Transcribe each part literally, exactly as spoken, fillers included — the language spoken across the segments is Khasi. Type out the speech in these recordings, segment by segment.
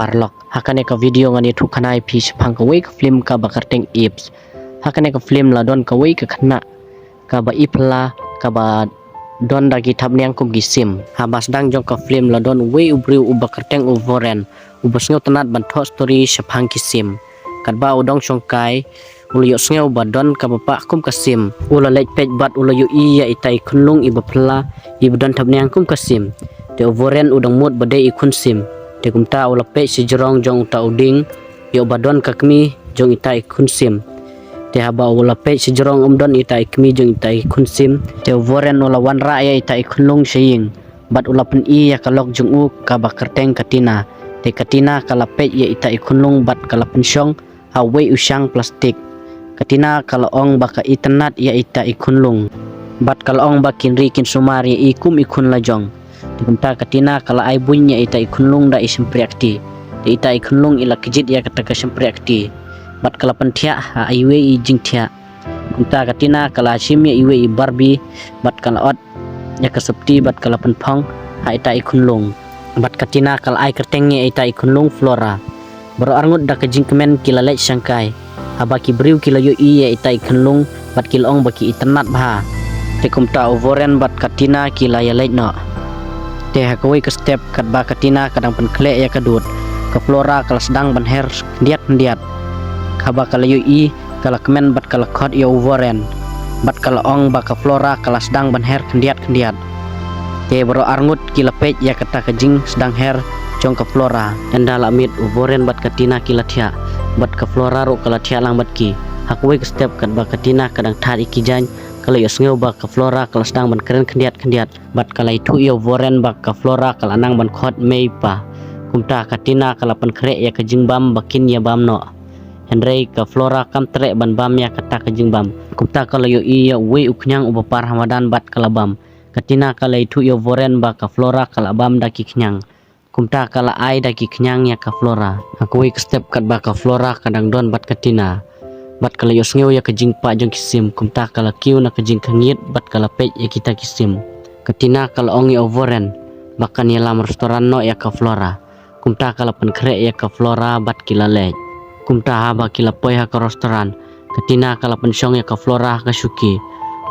paralok. Ha kane ka video ngan ïathuh khana ïa phi shaphang kawei ka film kaba kyrteng Ips. Ha kane ka film la don kawei ka khynnah kaba i phylla kaba don da ki thapniang kum ki sim. Haba sdang jong ka film la don uwei u briew uba kyrteng u Warren, uba sngewtynnat ban thoh story shaphang ki sim. Katba u dang shongkai, u la ïohsngew ba don kaba pah kum ka sim. U la leit peit bad u la ïohi ïa ita i khunlung iba phylla, iba don thapniang kum ka sim. Te u Warren u dang mut ba dei i khun sim. Te kumta u la peit shajrong jong uta u dieng, ïoh ba don ka kmie jong ita i khun sim. Te haba u la peit shajrong, ym don ita i kmie jong ita i khun sim. Te u Warren u la wanrah ïa ita i khunlung sha ïing, bad u la pyni ïa ka lok jong u kaba kyrteng ka Tina. Te ka Tina ka la peit ïa ita i khunlung bad ka la pynshong ha uwei u shang plastik. Ka Tina ka la ong ba ka itynnat ïa ita i khunlung, bad ka la ong ba kin ri kin sumar ïa i kum i khun lajong. Te kumta ka Tina ka la ai buiñ ïa ita i khunlung da i shympriah kti. Te ita i khunlung i la kjit ïa kata ka shympriah kti, bad ka la pynthiah ha iwei i jingthiah. Kumta ka Tina ka la shim ïa iwei i Barbie, bad ka la ot ïa ka sopti bad ka la pynphong ha ita i khunlung. Bad ka Tina ka la ai kyrteng ïa ita i khunlung Flora. Baroh arngut da ka jingkmen ki la leit shangkai. Haba ki briew ki la ïohi ïa ita i khunlung bad ki la ong ba ki itynnat bha. Te kumta u Warren bad ka Tina ki la ïaleit noh. Te ha kawei ka step, katba ka Tina ka dang pynkhleh ïa ka dud, ka Flora ka la sdang ban her khyndiat khyndiat. Haba ka la ïohi, ka la kmen bad ka la khot ïa u Warren, bad ka la ong ba ka Flora ka la sdang ban her khyndiat khyndiat. Te baroh arngut ki la peit ïa kata ka jingsdang her jong ka Flora. Ynda la miet, u Warren bad ka Tina ki la thiah, bad ka Flora ruh ka la thiah lang bad ki. Ha kawei ka step, katba ka Tina ka dang thad ïa ki jaiñ, ka la ïohsngew ba ka Flora ka la sdang ban kren khyndiat khyndiat, bad ka la ïathuh ïa u Warren ba ka Flora ka la nang ban khot mei pa. Kumta ka Tina ka la pynkhreh ïa ka jingbam ba kin ïa bam noh. Hynrei ka Flora kam treh ban bam ïa kata ka jingbam. Kumta ka la ïohi ïa uwei u khñiang uba par ha madan bad ka la bam. Ka Tina ka la ïathuh ïa u Warren ba ka Flora ka la bam da ki khñiang. Kumta ka la ai da ki khñiang ïa ka Flora. Ha kawei ka step, katba ka Flora ka dang don bad ka Tina, bad ka la ïohsngew ïa ka jingpah jong ki sim, kumta ka la kiew na ka jingkhangit bad ka la peit ïa kita ki sim. Ka Tina ka la ong ïa u Warren ba kan ïalam restaurant noh ïa ka Flora. Kumta ka la pynkhreh ïa ka Flora bad ki la leit. Kumta haba ki la poi ha ka restaurant, ka Tina ka la pynshong ïa ka Flora ha ka shuki.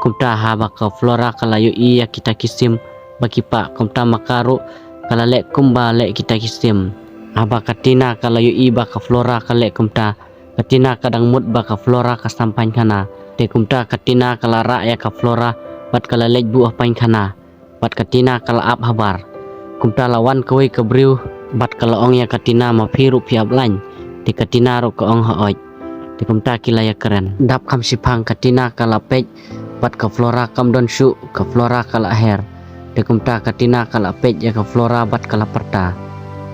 Kumta haba ka Flora ka la ïohi ïa kita ki sim ba ki pah, kumta ma ka ruh ka la leh kumba leh kita ki sim. Haba ka Tina ka la ïohi ba ka Flora ka leh kumta, ka Tina ka dang mut ba ka Flora ka sam paikhana. Te kumta ka Tina ka la rah ïa ka Flora bad ka la leit buh ha paikhana. Bad ka Tina ka la ap habar. Kumta la wan kawei ka briew bad ka la ong ïa ka Tina, ma phi ruh phi ap laiñ? Te ka Tina ruh ka ong, hooid. Te kumta ki la ïakren. Dap kham shiphang, ka Tina ka la peit bad ka Flora kam don shuh, ka Flora ka la her. Te kumta ka Tina ka la peit ïa ka Flora bad ka la pyrta.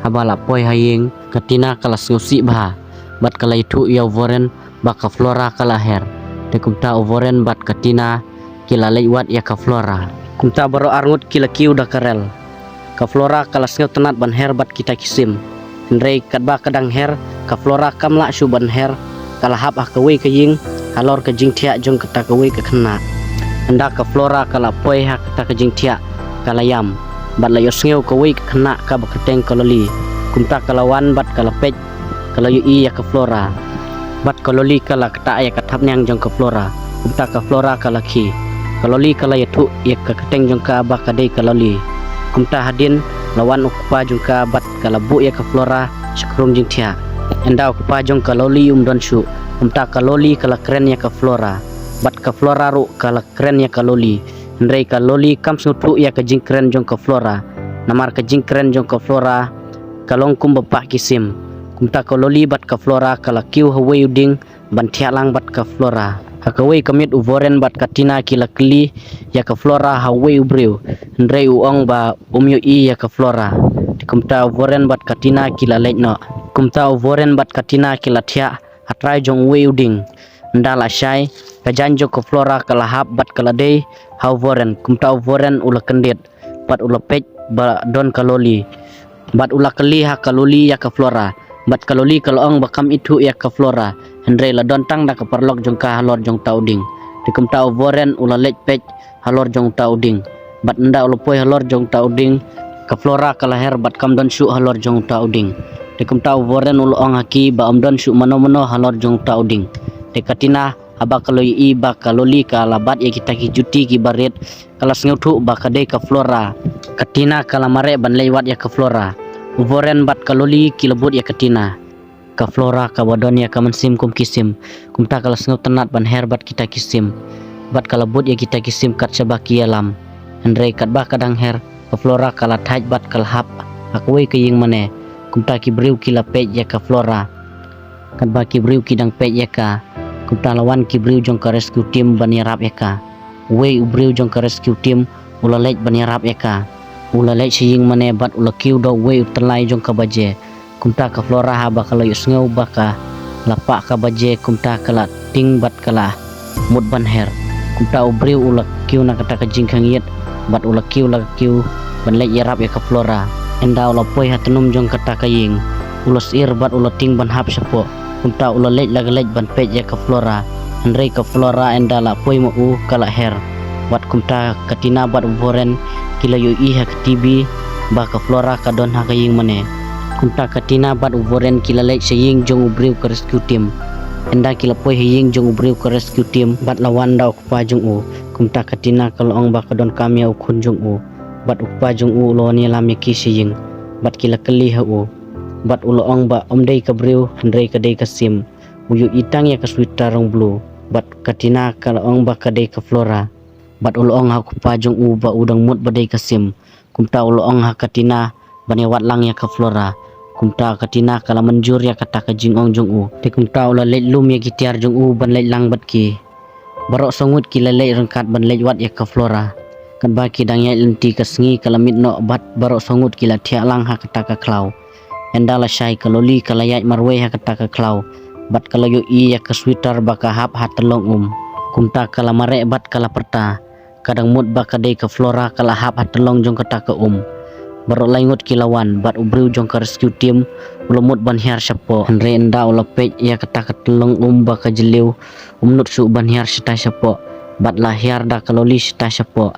Haba la poi ha ïing, ka Tina ka la sngewsih bha bad ka la ïathuh ïa u Warren ba ka Flora ka la her. Te kumta u Warren bad ka Tina ki la leit wad ïa ka Flora. Kumta baroh arngut ki la kiew da ka rel. Ka Flora ka la sngewtynnat ban her bad kita ki sim. Hynrei katba ka dang her, ka Flora kam lah shuh ban her, ka la hap ha kawei ka ïing halor ka jingthiah jong kata kawei ka khynnah. Ynda ka Flora ka la poi ha kata ka jingthiah, ka la ïam bad la ïohsngew kawei ka khynnah kaba kyrteng ka Loli. Kumta ka la wan bad ka la peit, ka la ïohi ïa ka Flora. Bad ka Loli ka la ktah ïa ka thapniang jong ka Flora. Kumta ka Flora ka la khie. Ka Loli ka la ïathuh ïa ka kyrteng jong ka ba ka dei ka Loli. Kumta hadien la wan u kpa jong ka bad ka la buh ïa ka Flora sha ka rum jingthiah. Ynda u kpa jong ka Loli um don shuh, kumta ka Loli ka la kren ïa ka Flora, bad ka Flora ruh ka la kren ïa ka Loli. Hynrei ka Loli kam sngewthuh ïa ka jingkren jong ka Flora, namar ka jingkren jong ka Flora ka long kumba pah ki sim. Kumta ka Loli bad ka Flora ka la kiew ha uwei u dieng ban thiah lang bad ka Flora. Ha kawei ka miet u Warren bad ka Tina ki la kylli ïa ka Flora ha uwei u briew, hynrei u ong ba um ïohi ïa ka Flora. Te kumta u Warren bad ka Tina ki la leit noh. Kumta u Warren bad ka Tina ki la thiah ha trai jong uwei u dieng. Ynda la shai, ka jaiñ jong ka Flora ka la hap bad ka la dei ha u Warren. Kumta u Warren u la kyndit bad u la peit ba don ka Loli. Bad u la kylli ha ka Loli ïa ka Flora. Bad ka Loli ka la ong ba kam ithuh ïa ka Flora, hynrei la don tang da ka paralok jong ka halor jong uta u dieng. Te kumta u Warren u la leit peit halor jong uta u dieng. Bad ynda u la poi halor jong uta u dieng, ka Flora ka la her bad kam don shuh halor jong uta u dieng. Te kumta u Voren u la ong ha ki ba ym don shuh mano mano halor jong uta u ding. Te ka Tina haba ka la ïohi ba ka Loli ka la bat ïa kita ki juti kiba rit, ka la sngewthuh ba ka dei ka Flora. Ka Tina ka la mareh ban leit wad ïa ka Flora. U Voren bad ka Loli ki la bud ïa ka Tina. Ka Flora kaba don ïa ka mynsiem kum ki sim, kumta ka la sngewtynnat ban her bad kita ki sim. Bad ka la bud ïa kita ki sim kat shaba ki ïalam. Hynrei katba ka dang her, ka Flora ka la thait bad ka la hap ha kawei ka ïing mane. Kumta ki briew ki la peit ïa ka Flora. Katba ki briew ki dang peit ïa ka, kumta la wan ki briew jong ka rescue team ban ïarap ïa ka. Uwei u briew jong ka rescue team u la leit ban ïarap ïa ka. U la leit sha ïing mane bad u la kiew da uwei u tyllai jong ka baje. Kumta ka Flora haba ka la ïohsngew ba ka la pah ka baje, kumta ka la tieng bad ka la mut ban her. Kumta u briew u la kiew na kata ka jingkhang ïit bad u la kiew la ka kiew ban leit ïarap ïa ka Flora. Ynda u la poi ha tnum jong kata ka ïing, u la syier bad u la tieng ban hap shapoh. Kumta u la leit la ka leit ban peit ïa ka Flora. Hynrei ka Flora ynda la poi ma u ka la her. Bad kumta ka Tina bad u Voren ki la ïohi ha ka T V ba ka Flora ka don ha ka ïing mane. Kumta ka Tina bad u Voren ki la leit sha ïing jong u briew ka rescue team. Ynda ki la poi ha ïing jong u briew ka rescue team bad la wan da u kpa jong u. Kumta ka Tina ka la ong ba ka donkam ïa u khun jong u. Bad u kpa jong u u la wan ïalam ïa ki sha ïing. Bad ki la kylli ha u. Bad u la ong ba ym dei ka briew, hynrei ka dei ka sim. U ïohi tang ïa ka sweater rong blue. Bad ka Tina ka la ong ba ka dei ka Flora. Bad u la ong ha u kpa jong u ba u dang mut ba dei ka sim. Kumta u la ong ha ka Tina ban ïa wad lang ïa ka Flora. Kumta ka Tina ka la mynjur ïa kata ka jingong jong u. Te kumta u la leit lum ïa ki tiar jong u ban leit lang bad ki. Baroh saw ngut ki la leit ryngkat ban leit wad ïa ka Flora. Katba ki dang ïaid lynti ka sngi ka la miet noh bad baroh saw ngut ki la thiah lang ha kata ka khlaw. Ynda la shai ka Loli ka la ïaid marwei ha kata ka khlaw. Bad ka la ïohi ïa ka sweater ba ka hap ha tyllong um. Kumta ka la mareh bad ka la pyrta. Ka dang mut ba ka dei ka Flora ka la hap ha tyllong jong kata ka um. Baroh lai ngut ki la wan bad u briew jong ka rescue team u la mut ban hiar shapoh. Hynrei ynda u la peit ïa kata ka tyllong um ba ka jylliew, um nud shuh ban hiar shatai shapoh. Bad la hiar da ka Loli shatai shapoh.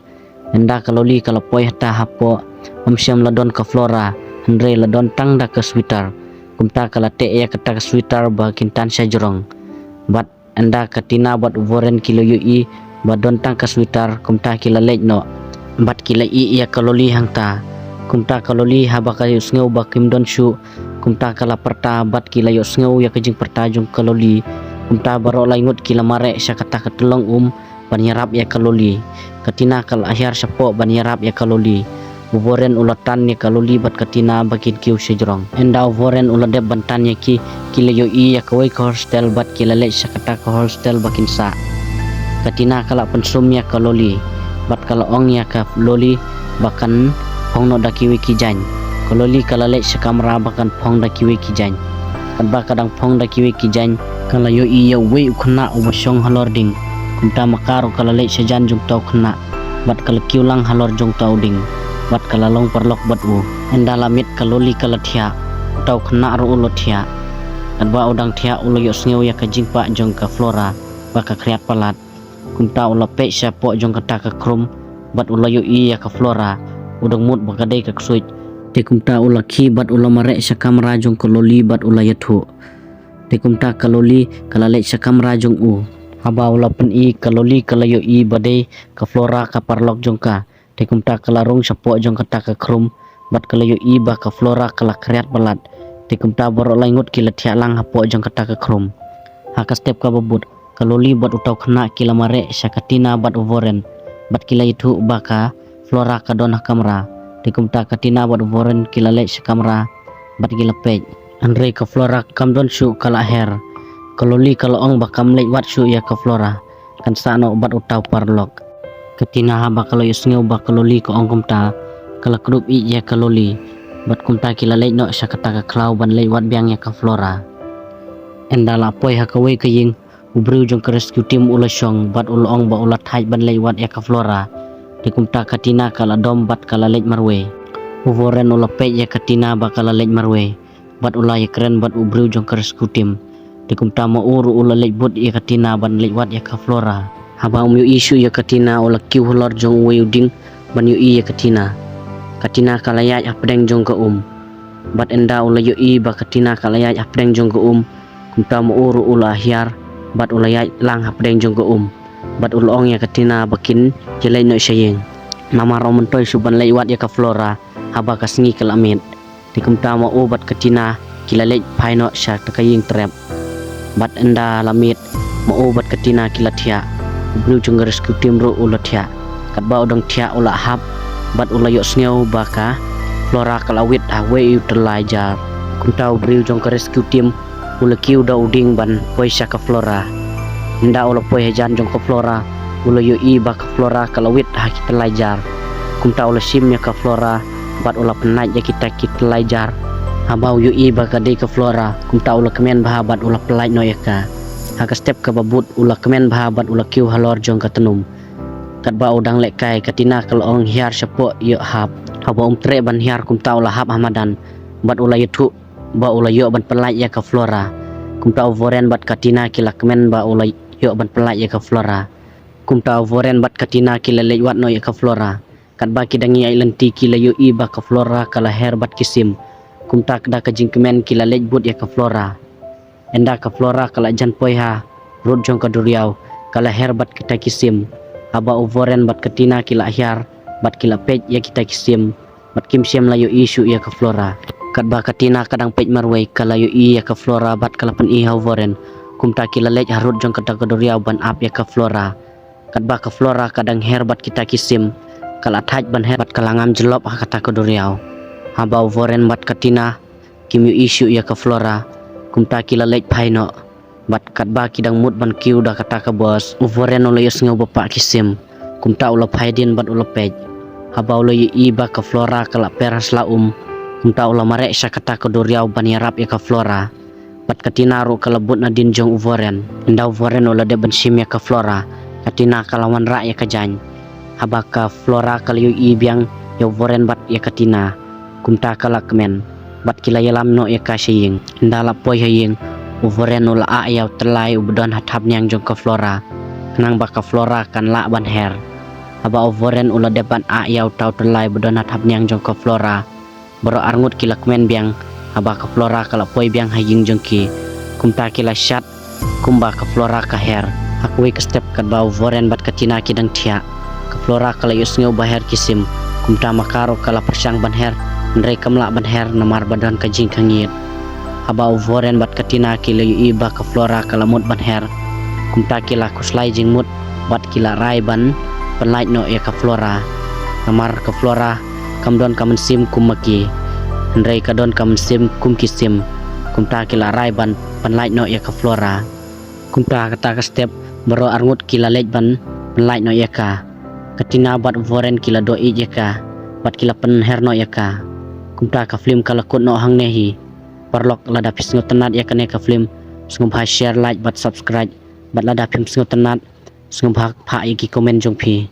Ynda ka Loli ka la poi hata hapoh, ym shym la don ka Flora, hynrei la don tang da ka sweater. Kumta ka la teh ïa kata ka sweater ba kin tan sha jrong. Bad ynda ka Tina bad u Voren ki la ïohi ba don tang ka sweater, kumta ki la leit noh. Bad ki la ïeh ïa ka Loli hangta. Kumta ka Loli haba ka ïohsngew ba kim don shuh, kumta ka la pyrta bad ki la ïohsngew ïa ka jingpyrta jong ka Loli. Kumta baroh lai ngut ki la mareh sha kata ka tyllong um ban ïarap ïa ka Loli. Ka Tina ka la hiar shapoh ban ïarap ïa ka Loli. U Voren u la tan ïa ka Loli bad ka Tina ba kin kiew sha jrong. Ynda u Voren u la dep ban tan ïa ki, ki la ïohi ïa kawei ka hostel bad ki la leit sha kata ka hostel ba kin sah. Ka Tina ka la pynsum ïa ka Loli bad ka la ong ïa ka Loli ba kan phong noh da kiwei ki jaiñ. Ka Loli ka la leit sha kamra ba kan phong da kiwei ki jaiñ. Katba ka dang phong da kiwei ki jaiñ, ka la ïohi ïa uwei u khynnah uba shong halor ding. Kumta ma ka ruh ka la leit shajan jong uta u khynnah bad ka la kiew lang halor jong uta u ding bad ka la long paralok bad u. Ynda la miet ka Loli ka la thiah, uta u khynnah ruh u la thiah. Katba u dang thiah u la ïohsngew ïa ka jingpah jong ka Flora ba ka khriat palat. Kumta u la peit shapoh jong kata ka khrum bad u la ïohi ïa ka Flora, u dang mut ba ka dei ka ksuid. Te kumta u la khie bad u la mareh sha kamra jong ka Loli bad u la ïathuh. Te kumta ka Loli ka la leit sha kamra jong u. Haba u la pyni ka Loli ka la ïohi ba dei ka Flora ka paralok jong ka. Te kumta ka la rung shapoh jong kata ka khrum bad ka la ïohi ba ka Flora ka la khriat palat. Te kumta baroh lai ngut ki la thiah lang hapoh jong kata ka khrum. Ha ka step kaba bud, ka Loli bad uta u khynnah ki la mareh sha ka Tina bad u Voren bad ki la ïathuh ba ka Flora ka don ha kamra. Te kumta ka Tina bad u Voren ki la leit sha kamra bad ki la peit. Hynrei ka Flora kam don shuh, ka la her. Ka Loli ka la ong ba kam leit wad shuh ïa ka Flora, kan sah noh bad uta u paralok. Ka Tina haba ka la ïohsngew ba ka Loli ka ong kumta, ka la kdup ïeit ïa ka Loli. Bad kumta ki la leit noh sha kata ka khlaw ban leit wad biang ïa ka Flora. Ynda la poi ha kawei ka ïing, u briew jong ka rescue team u la shong bad u la ong ba u la thait ban leit wad ïa ka Flora. Te kumta ka Tina ka la dom bad ka la leit marwei. U Voren u la peit ïa ka Tina ba ka la leit marwei bad u la ïakren bad u briew jong ka rescue team. Te kumta ma u ruh u la leit bud ïa ka Tina ban leit wad ïa ka Flora. Haba um ïohi shuh ïa ka Tina u la kiew halor jong uwei u ding ban ïohi ïa ka Tina. Ka Tina ka la ïaid hapdeng jong ka um. Bad ynda u la ïohi ba ka Tina ka la ïaid hapdeng jong ka um, kumta ma u ruh u la hiar bad u la ïaid lang hapdeng jong ka um. Bad u la ong ïa ka Tina ba kin ïa leit noh sha ïing, namar ym myntoi shuh ban leit wad ïa ka Flora haba ka sngi ka la miet. Te kumta ma u bad ka Tina ki la leit phai noh sha kata ka ïing trep. Bad ynda la miet, ma u bad ka Tina ki la thiah. U briew jong ka rescue team ruh u la thiah. Katba u dang thiah u la hap bad u la ïohsngew ba ka Flora ka la wit ha wei u tyllai jar. Kumta u briew jong ka rescue team u la kiew da u dieng ban poi sha ka Flora. Ynda u la poi hajan jong ka Flora, u la ïohi ba ka Flora ka la wit ha ki tyllai jar. Kumta u la shim ïa ka Flora bad u la pynlait ïa kita ki tyllai jar. Haba u ïohi ba ka dei ka Flora, kumta u la kmen bha bad u la pynlait noh ïa ka. Ha ka step kaba bud u la kmen bha bad u la kiew halor jong ka tnum. Katba u dang lehkai, ka Tina ka la ong, "Hiar shapoh, ïoh hap." Haba um treh ban hiar, kumta u la hap ha madan bad u la ïathuh ba u la ïoh ban pynlait ïa ka Flora. Kumta u Voren bad ka Tina ki la kmen ba u la ïoh ban pynlait ïa ka Flora. Kumta u Voren bad ka Tina ki la leit wad noh ïa ka Flora. Katba ki dang ïaid lynti ki la ïohi ba ka Flora ka la her bad ki sim. Kumta da ka jingkmen ki la leit bud ïa ka Flora. Ynda ka Flora ka la jan poi ha rud jong ka duriaw, ka la her bad kita ki sim. Haba u Voren bad ka Tina ki la hiar bad ki la peit ïa kita ki sim, bad kim shym la ïohi shuh ïa ka Flora. Katba ka Tina ka dang peit marwei, ka la ïohi ïa ka Flora bad ka la pyni ha u Voren. Kumta ki la leit ha rud jong kata ka duriaw ban ap ïa ka Flora. Katba ka Flora ka dang her bad kita ki sim, ka la thait ban her bad ka la ngam jyllop ha kata ka duriaw. Haba u Voren bad ka Tina kim ïohi shuh ïa ka Flora, kumta ki la leit phai noh. Bad katba ki dang mut ban kiew da kata ka bos, u Voren u la ïohsngew ba pah ki sim. Kumta u la phai dien bad u la peit. Haba u la ïohi ba ka Flora ka la per ha sla um, kumta u la mareh sha kata ka duriaw ban ïarap ïa ka Flora. Bad ka Tina ruh ka la bud nadien jong u Voren. Ynda u Voren u la dep ban shim ïa ka Flora, ka Tina ka la wanrah ïa ka jaiñ. Haba ka Flora ka la ïohi biang ïa u Voren bad ïa ka Tina, kumta ka la kmen bad ki la ïalam noh ïa ka sha ïing. Ynda la poi ha ïing, u Voren u la ah ïa u tyllai uba don ha thapniang jong ka Flora, khnang ba ka Flora kan lah ban her. Haba u Voren u la dep ban ah ïa uta u tyllai ba don ha thapniang jong ka Flora, baroh arngut ki la kmen biang. Haba ka Flora ka la poi biang ha ïing jong ki, kumta ki la shad kumba ka Flora ka her. Ha kawei ka step, katba u Voren bad ka Tina ki dang thiah, ka Flora ka la ïohsngew ba her ki sim. Kumta ma ka ruh ka la pyrshang ban her, hynrei kam lah ban her namar ba don ka jingkhang ïit. Haba u Voren bad ka Tina ki la ïohi ba ka Flora ka la mut ban her, kumta ki la khuslai jingmut bad ki la rai ban pynlait noh ïa ka Flora. Namar ka Flora kam don ka mynsiem kum ma ki, hynrei ka don ka mynsiem kum ki sim. Kumta ki la rai ban pynlait noh ïa ka Flora. Kumta kata ka step, baroh arngut ki la leit ban pynlait noh ïa ka. Ka Tina bad u Voren ki la doh ïeit ïa ka bad ki la pynher noh ïa ka. Kumta ka film ka la kut noh hangne hi. Paralok, lada phi sngewtynnat ïa kane ka film, sngewbha share, like bad subscribe. Bad lada phim sngewtynnat, sngewbha phah ïa ki comment jong phi.